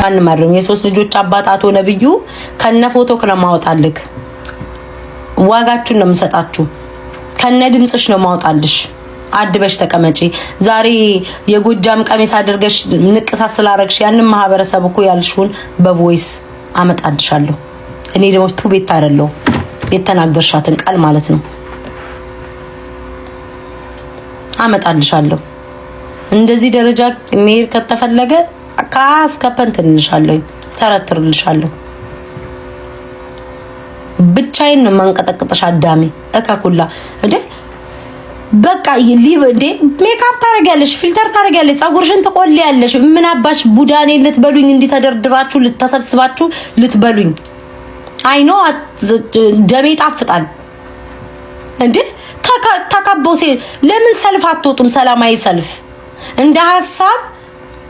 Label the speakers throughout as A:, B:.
A: ማንም አይደለም። የሶስት ልጆች አባት አቶ ነብዩ ከነ ፎቶ ነው ማወጣልክ። ዋጋችሁን ነው የምሰጣችሁ። ከነ ድምፅሽ ነው ማወጣልሽ። አድበሽ ተቀመጪ። ዛሬ የጎጃም ቀሚስ አድርገሽ ንቅሳት ስላረግሽ ያንን ማህበረሰብ እኮ ያልሽውን በ voice አመጣልሻለሁ። እኔ ደግሞ ቱ ቤት አይደለሁ የተናገርሻትን ቃል ማለት ነው አመጣልሻለሁ። እንደዚህ ደረጃ መሄድ ከተፈለገ ከአስከፐን ትንልሻለሁ፣ ተረትርልሻለሁ። ብቻዬን ነው የማንቀጠቅጥሽ። አዳሜ እከኩላ እንዴ በቃ ሊብ እንዴ ሜካፕ ታደርጊያለሽ፣ filter ታደርጊያለሽ፣ ፀጉርሽን ትቆልያለሽ። ምን አባሽ ቡዳኔ ልትበሉኝ እንዲህ ተደርድራችሁ ልተሰብስባችሁ ልትበሉኝ? I know ደሜ ይጣፍጣል እንዴ ተከበው ለምን ሰልፍ አትወጡም? ሰላማዊ ሰልፍ እንደ ሀሳብ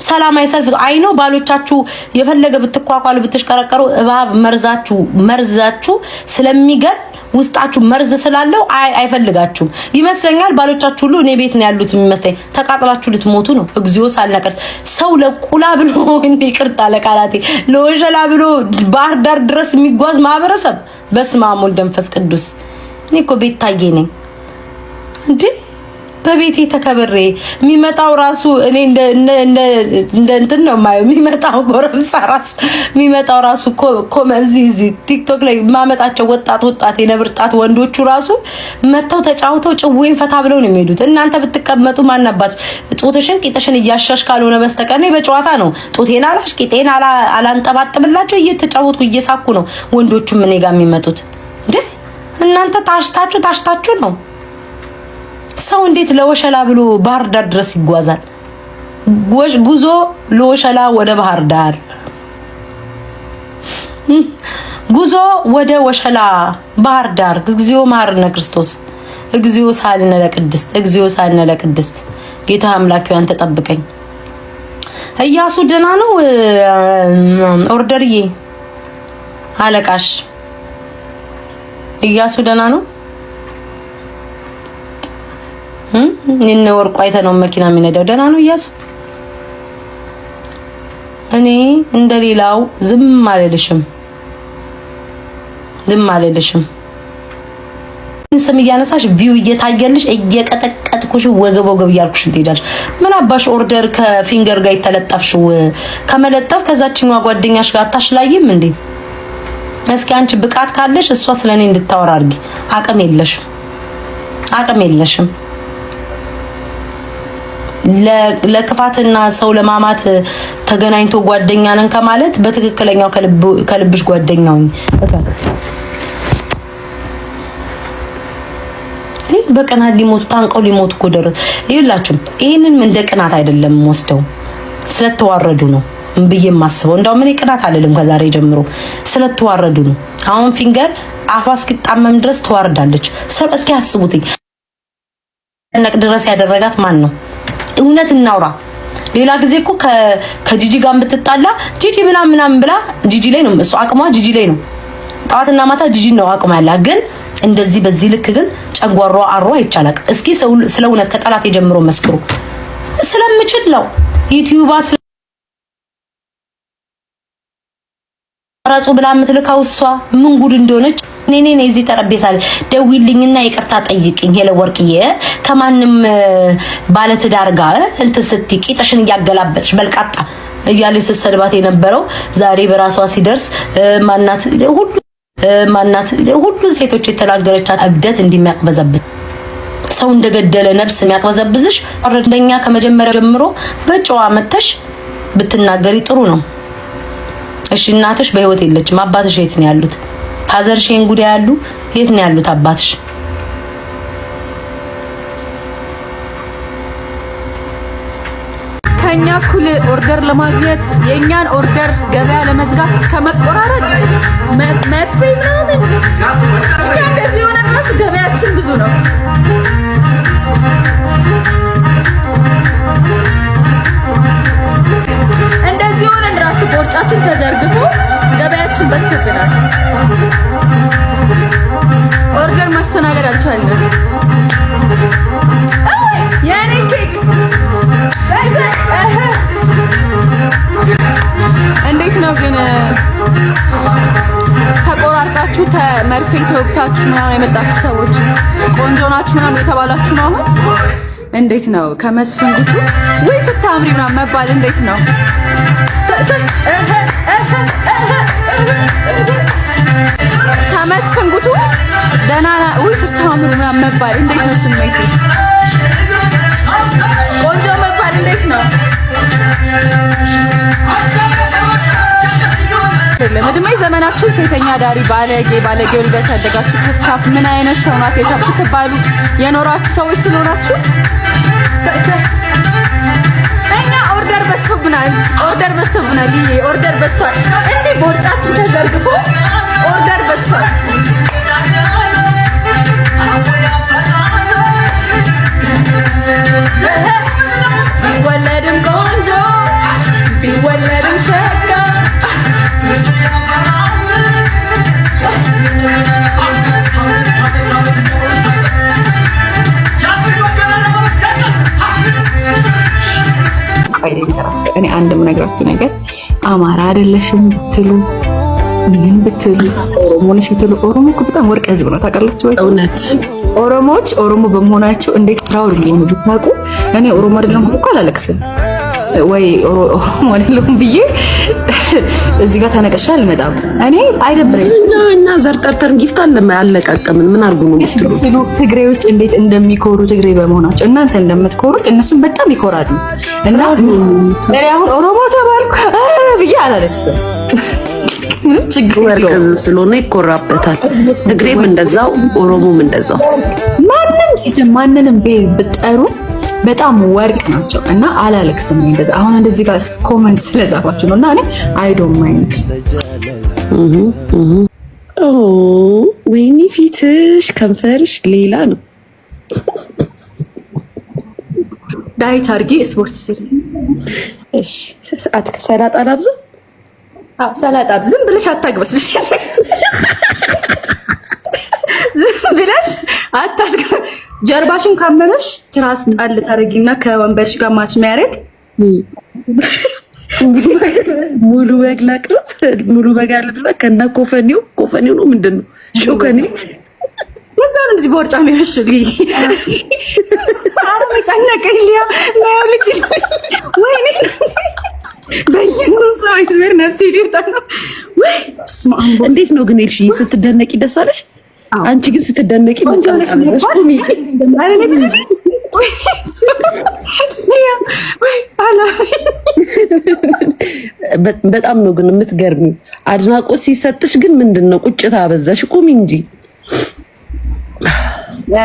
A: ሰላማዊ ሰልፍ I know ባሎቻችሁ የፈለገ ብትኳኳሉ ብትሽቀረቀሩ እባብ መርዛችሁ መርዛችሁ ስለሚገል ውስጣችሁ መርዝ ስላለው አይፈልጋችሁም ይመስለኛል። ባሎቻችሁ ሁሉ እኔ ቤት ነው ያሉት የሚመስለኝ። ተቃጥላችሁ ልትሞቱ ነው። እግዚኦ ሳልነቀርስ ሰው ለቁላ ብሎ እንደ ይቅርታ ለቃላቴ ለወሸላ ብሎ ባህር ዳር ድረስ የሚጓዝ ማህበረሰብ። በስመ አብ ወወልድ ወመንፈስ ቅዱስ። እኔ እኮ ቤት ታዬ ነኝ እንዴ በቤቴ ተከብሬ የሚመጣው ራሱ እኔ እንደ እንትን ነው የማየው። የሚመጣው ጎረምሳ ራሱ የሚመጣው ራሱ እዚህ እዚህ ቲክቶክ ላይ የማመጣቸው ወጣት ወጣት የነብር ጣት ወንዶቹ ራሱ መጥተው ተጫውተው ጭዌን ፈታ ብለው ነው የሚሄዱት። እናንተ ብትቀመጡ ማናባት ጡትሽን ቂጥሽን እያሻሽ ካልሆነ በስተቀር እኔ በጨዋታ ነው ጡቴን አላሽ ቂጤን አላንጠባጥብላቸው እየተጫወትኩ እየሳኩ ነው ወንዶቹም እኔ ጋር የሚመጡት። እንዴ እናንተ ታሽታችሁ ታሽታችሁ ነው። ሰው እንዴት ለወሸላ ብሎ ባህር ዳር ድረስ ይጓዛል? ጉዞ ለወሸላ ወደ ባህር ዳር፣ ጉዞ ወደ ወሸላ ባህር ዳር። እግዚኦ መሐረነ ክርስቶስ፣ እግዚኦ ሳልነ ለቅድስት፣ እግዚኦ ሳልነ ለቅድስት። ጌታ አምላክ አንተ ጠብቀኝ። እያሱ ደህና ነው? ኦርደርዬ አለቃሽ እያሱ ደህና ነው? እነ ወርቁ አይተህ ነው መኪና የሚነዳው። ደህና ነው እያሱ? እኔ እንደሌላው ዝም አልልሽም፣ ዝም አልልሽም። ስም እያነሳሽ view እየታየልሽ እየቀጠቀጥኩሽ ወገብ ወገብ እያልኩሽ ትሄጃለሽ። ምን አባሽ ኦርደር ከፊንገር ጋር የተለጠፍሽው ከመለጠፍ ከዛችኛዋ ጓደኛሽ ጋር አታሽላይም እንዴ? እስኪ አንቺ ብቃት ካለሽ እሷ ስለኔ እንድታወራ አድርጊ። አቅም የለሽም፣ አቅም የለሽም። ለክፋትና ሰው ለማማት ተገናኝቶ ጓደኛ ነን ከማለት በትክክለኛው ከልብሽ ጓደኛው በቅናት ሊሞቱ ታንቀው ሊሞቱ እኮ ደረሱ። ይኸውላችሁ ይህንን እንደ ቅናት አይደለም ወስደው ስለተዋረዱ ነው ብዬ የማስበው። እንደውም እኔ ቅናት አልልም ከዛሬ ጀምሮ ስለተዋረዱ ነው። አሁን ፊንገር አፏ እስኪጣመም ድረስ ተዋርዳለች። እስኪ አስቡትኝ ነቅ ድረስ ያደረጋት ማን ነው? እውነት እናውራ። ሌላ ጊዜ እኮ ከጂጂ ጋር ብትጣላ ጂጂ ምናምን ምናምን ብላ ጂጂ ላይ ነው እሱ አቅሟ፣ ጂጂ ላይ ነው። ጠዋትና ማታ ጂጂ ነው አቅሟ ያላ። ግን እንደዚህ በዚህ ልክ ግን ጨጓሯ አሮ አይቻላል። እስኪ ስለ እውነት ከጠላት የጀምሮ መስክሩ። ስለምችል ነው ዩቲዩባ ረጹ ብላ የምትልካው እሷ ምን ጉድ እንደሆነች እኔ እኔ እዚህ ጠረጴዛ ላይ ደውይልኝና ይቅርታ ጠይቅኝ። ሄለ ወርቅዬ ከማንም ባለትዳር ጋር እንትን ስትይ ቂጥሽን እያገላበጥሽ በልቃጣ እያለች ስትሰድባት የነበረው ዛሬ በራሷ ሲደርስ ማናት ሁሉ ማናት ሁሉን ሴቶች የተናገረቻት እብደት እንዲሚያቅበዘብዝ ሰው እንደገደለ ነፍስ የሚያቅበዘብዝሽ እንደኛ ከመጀመሪያ ጀምሮ በጨዋ መተሽ ብትናገሪ ጥሩ ነው። እሺ እናትሽ በህይወት የለችም። አባትሽ የት ነው ያሉት? father ሽ ይሄን ጉዳይ ያሉ የት ነው ያሉት አባትሽ?
B: ከኛ እኩል order ለማግኘት የእኛን order ገበያ ለመዝጋት እስከ መቆራረጥ መርፌ ምናምን እኛ እንደዚህ የሆነ ራሱ ገበያችን ብዙ ነው። እንደዚህ ሆነን ራሱ ቦርጫችን ተዘርግፎ ገበያችን በዝቶብናል። Order ማስተናገድ አልቻልንም። የኔ ኬክ እንዴት ነው ግን ተቆራርጣችሁ መርፌ ተወግታችሁ ምናምን የመጣችሁ ሰዎች ቆንጆ ናችሁ ምናምን የተባላችሁ ነው። አሁን እንዴት ነው ከመስፍን ጉቱ ወይ ስታምሪ ምናምን መባል እንዴት ነው? ከመስፍን ጉቱ ደህና ወይ ስታምሩ ምናምን መባል እንዴት ነው ስሜቱ? ቆንጆ መባል እንዴት ነው? አይደለም እድሜ ዘመናችሁን ሴተኛ ዳሪ ባለጌ ባለጌ ወልዳ ያሳደጋችሁ ክፍካፍ ምን አይነት ሰው ናት የታብ ስትባሉ የኖራችሁ ሰዎች ስለሆናችሁ እኛ order በዝቶብናል። Order በዝቶብናል። ይሄ order በዝቷል። እንዲህ ቦርጫችን ተዘርግፎ order በዝቷል። ቢወለድም ቆንጆ ቢወለድም ሸጋ
C: እኔ አንድ የምነግራችሁ ነገር አማራ አይደለሽም ብትሉ ምን ብትሉ ኦሮሞ ነሽ ብትሉ፣ ኦሮሞ እኮ በጣም ወርቅ ህዝብ ነው ታውቃላችሁ ወይ?
D: እውነት።
C: ኦሮሞዎች ኦሮሞ በመሆናቸው እንዴት proud እንደሆኑ ብታውቁ። እኔ ኦሮሞ አይደለሁም እኮ አላለቅስም ወይ ኦሮሞ አይደለሁም ብዬ እዚህ ጋር ተነቅሼ አልመጣም። እኔ አይደብረኝም።
D: እኛ ዘር ጠርተን gift አለ አለቃቀምን ምን አድርጉ ነው የምትሉ?
C: ትግሬዎች እንዴት እንደሚኮሩ ትግሬ በመሆናቸው እናንተ እንደምትኮሩት እነሱም በጣም ይኮራሉ። እና እኔ አሁን ኦሮሞ ተባልኩ ብዬ አላለቅስም። ምንም ችግር
D: ወርቅ
C: የለውም።
D: ህዝብ ስለሆነ ይኮራበታል። ትግሬም እንደዛው፣ ኦሮሞም እንደዛው።
C: ማንም ሴት ማንንም ብሔር ብትጠሩ በጣም ወርቅ ናቸው እና አላለቅስም። እኔ እንደዛ አሁን እንደዚህ ጋር comment ስለጻፋችሁ ነው እና እኔ I don't mind።
D: ኦ ወይኔ ፊትሽ ከንፈርሽ ሌላ ነው።
C: Diet አድርጌ ስፖርት ስሪ።
D: እሺ ሰዓት ሰላጣ ላብዛ።
C: አዎ ሰላጣ ዝም ብለሽ አታግበስብሽ። ዝም ብለሽ አታስገ ጀርባሽን ካመመሽ ትራስ ጣል ታደርጊና ከወንበርሽ ጋር match የሚያደርግ
D: ሙሉ በግ ላቅርብ። ሙሉ በግ አልብላ ከነ ኮፈኔው። ኮፈኔው ነው ምንድን ነው ሾከኔው?
C: በዛ ነው እንደዚህ በወርጫ የሚያሽልኝ። ኧረ ጨነቀኝ። ሊያ ናየው ልጅ ወይኔ በኢየሱስ ሰው ይዝበር ነፍሴ ሊወጣ ነው። ወይ በስመ አብ።
D: እንዴት ነው ግን ኤልሺ ስትደነቂ ደስ አለሽ? አንቺ ግን ስትደነቂ
C: ቆንጆ ነሽ መባል ኧረ እኔ ብዙ ወይ አላ
D: በጣም ነው ግን የምትገርሚው። አድናቆት ሲሰጥሽ ግን ምንድን ነው ቁጭት አበዛሽ። ቁሚ እንጂ።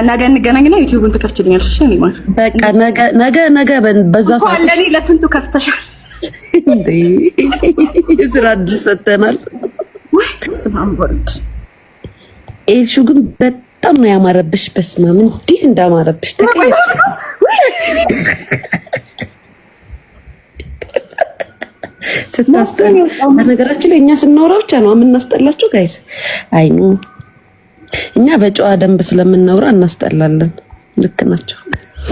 C: ነገ እንገናኝና ዩቲዩብን ትከፍችልኛለሽ። እሺ እኔ ማለት
D: በቃ ነገ ነገ ነገ በዛ
C: እንኳን
D: ሰዓት
C: ለኔ ለስንቱ ከፍተሻል።
D: እንዴ የስራ እድል ሰጥተናል።
C: ወይ በስመ አብ ወልድ።
D: ኤልሹ ግን በጣም ነው ያማረብሽ። በስመ አብ እንዴት እንዳማረብሽ ተቀየርሽ። ስታስጠላ። በነገራችን ላይ እኛ ስናወራ ብቻ ነው የምናስጠላችሁ guys። I know እኛ በጨዋ ደንብ ስለምናወራ እናስጠላለን። ልክ ናቸው።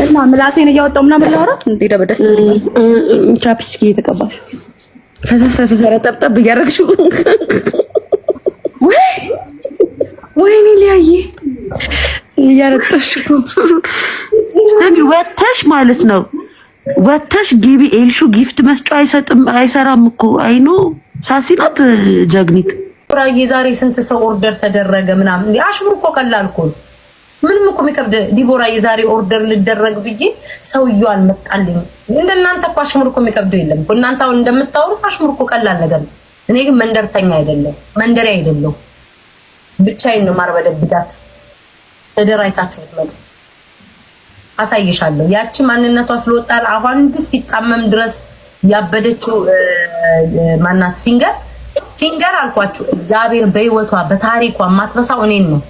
C: እና ምላሴን እያወጣሁ ምናምን ላወራ እንዴ ደበደስ
D: Chapstick እየተቀባሽ ፈሰስ ፈሰስ ኧረ ጠብጠብ እያደረግሽው።
C: ወይ ወይኔ ሊያዬ
D: እያረጠሽ ወተሽ ማለት ነው። ወተሽ ግቢ። ኤልሹ gift መስጫ አይሰጥም አይሰራም እኮ I know ሳሲናት ጀግኒት።
A: ራዬ ዛሬ ስንት ሰው order ተደረገ ምናምን። እንዴ አሽሙር እኮ ቀላል እኮ ነው። ምንም እኮ የሚከብድ ዲቦራዬ ዛሬ order ልደረግ ብዬ ሰውየው አልመጣልኝም። እንደናንተ እኮ አሽሙር እኮ የሚከብደው የለም እኮ። እናንተ አሁን እንደምታወሩት አሽሙር እኮ ቀላል ነገር ነው። እኔ ግን መንደርተኛ አይደለም፣ መንደሬ አይደለሁ። ብቻዬን ነው ማርበደብዳችሁ። ተደራጅታችሁ ብትመጡ አሳይሻለሁ። ያቺ ማንነቷ ስለወጣል አሁን እስኪጣመም ድረስ ያበደችው ማናት ፊንገር ፊንገር አልኳችሁ። እግዚአብሔር በህይወቷ በታሪኳ የማትረሳው እኔን ነው።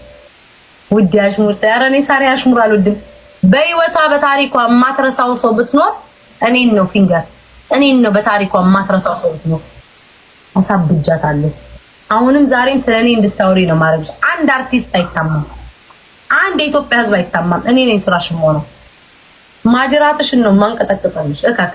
A: ውድ አሽሙር ኧረ እኔ ሳሪ አሽሙር አልወድም። በህይወቷ በታሪኳ የማትረሳው ሰው ብትኖር እኔን ነው። ፊንገር እኔን ነው በታሪኳ የማትረሳው ሰው ብትኖር። አሳብጃታለሁ። አሁንም ዛሬም ስለ እኔ እንድታወሪ ነው ማድረግ። አንድ አርቲስት አይታማም። አንድ የኢትዮጵያ ሕዝብ አይታማም። እኔ ነኝ ስራሽ የምሆነው። ማጅራትሽን ነው ማንቀጠቅጠልሽ። እካክ።